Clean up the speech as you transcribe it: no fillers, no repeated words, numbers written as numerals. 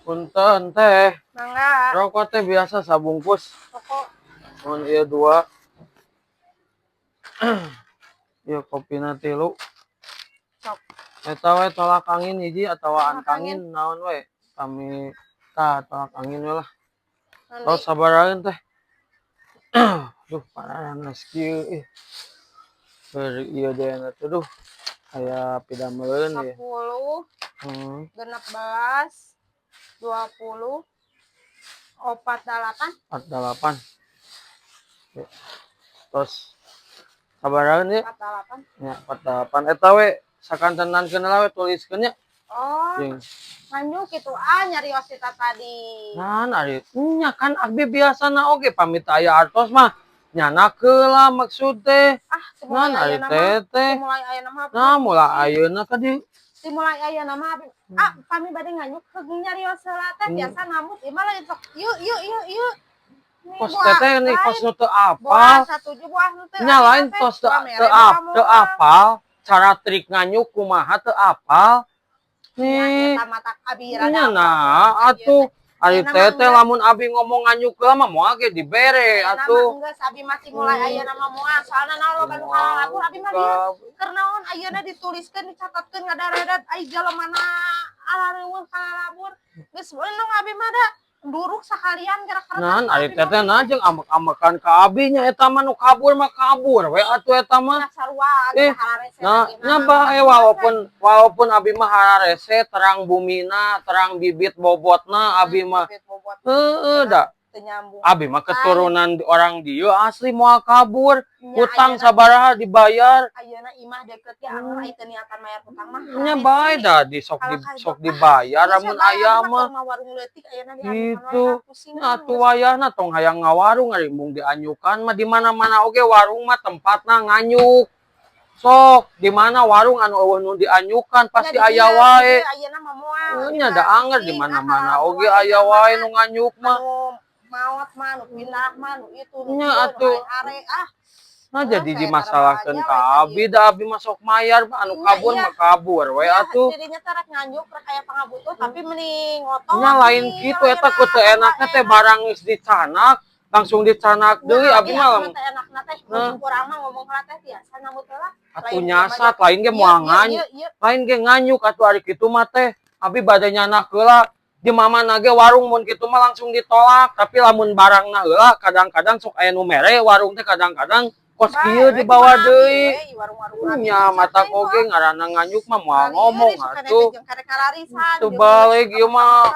Punten, Teh. Mangga. Rokok teh biasa sabungkus. Rokok. Mun ieu dua. Ieu kopina tilu. Sok. Eta we Tolak Angin hiji atawa Tolak Angin naon we. Kami tah Tolak Angin we lah. Nanti. Oh, sabaraheun, Teh? Duh, paranas kieu ih. Ber ieu deuna teh, duh. Aya pidameleun ieu. 10, 16, 20, 48. 48. Ya. Tos sabaraheun ieu? 48. Ya, 48. Eta we sakantenankeun lah we, tuliskeun nya. Oh, Jeung nganjuk gitu ah nyarios kita tadi. Nah, ari nya kan abi biasana oge pamit aya artos mah nyana lah maksud teh. Ah, Nah, dimulai ari ayeuna mah. teteh. Dimulai ayeuna mah. Nah, mulai ayeuna ka di Dimulai ayeuna mah abi. Ah, pami bade nganjuk heug nyarios heula teh biasa nambut ieu mah lain sok yuk yuk yuk yuk. Nih, Kos buah teteh nih lain. Kos nu teu apal. Buah satuju buah nu teu. Nya ayeuna lain teh. tos teu Buah mere, teu buah ap, teu moal. Apal cara trik nganyuk kumaha teu apal. Nya Nih, eta matak abi rada nya apal. Nah atuh ari Ayeuna mah teteh geus. Lamun abi ngomong nganyuk heula mah moal ge dibere Ayeuna atuh. mah geus, abi masih mulai ayeuna mah moal, soalna naon loba nu kalalabur abi mah lieur. Keur naon ayeuna dituliskeun, dicatatkeun, ngadaredat ai jalemana alareuweuh kalalabur. Geus beunung abi mah da duruk sakalian gerak-gerak. Nah, ari teteh nah jeung ambek-ambekan ka abi nya eta mah nu kabur mah kabur we atuh eta mah. Sarua. Eh, nah, nya bae walaupun walaupun abi mah hararese terang bumina, terang bibit bobotna abi mah. Heeh da. Teu nyambung. Abi mah keturunan orang dieu asli, moal kabur. Hutang sabaraha dibayar. Ayeuna imah deket ge anger ai teu niatan mayar hutang mah. Nya bae da di sok di sok dibayar lamun aya mah. Warung leutik ayeuna di Gitu. Atuh wayahna tong hayang ngawarung ari embung dianyukan mah di mana-mana oge warung mah tempatna nganyuk. Sok di mana warung anu euweuh nu dianyukan, pasti aya wae. Ayeuna mah moal. Nya da anger di mana-mana oge aya wae nu nganyuk mah. Anu maot mah, nu pindah mah, nu itu, nu Nya ieu, nu atuh. Are ah. Nah, jadi dimasalahkeun ka abi da abi mah sok mayar mah anu kabur mah kabur we atuh. Jadinya teh rek nganjuk, rek aya pangabutuh, tapi mending ngotot. Nya lain kitu, eta ku teu enakna teh barang geus dicanak langsung dicanak deui abi mah lamun Teh enakna teh Nah. kurang mah ngomong heula teh biasa nambut heula. Atuh nyasat lain ge moal nganyuk, lain ge nganyuk atuh ari kitu mah teh. Abi bade nyanak heula di mamana ge warung mun kitu mah langsung ditolak, tapi lamun barangna heula kadang-kadang sok aya nu mere warung teh, kadang-kadang kos kieu dibawa deui. Nya mata oge ngaranna nganyuk mah moal ngomong atuh. Teu balik ieu mah.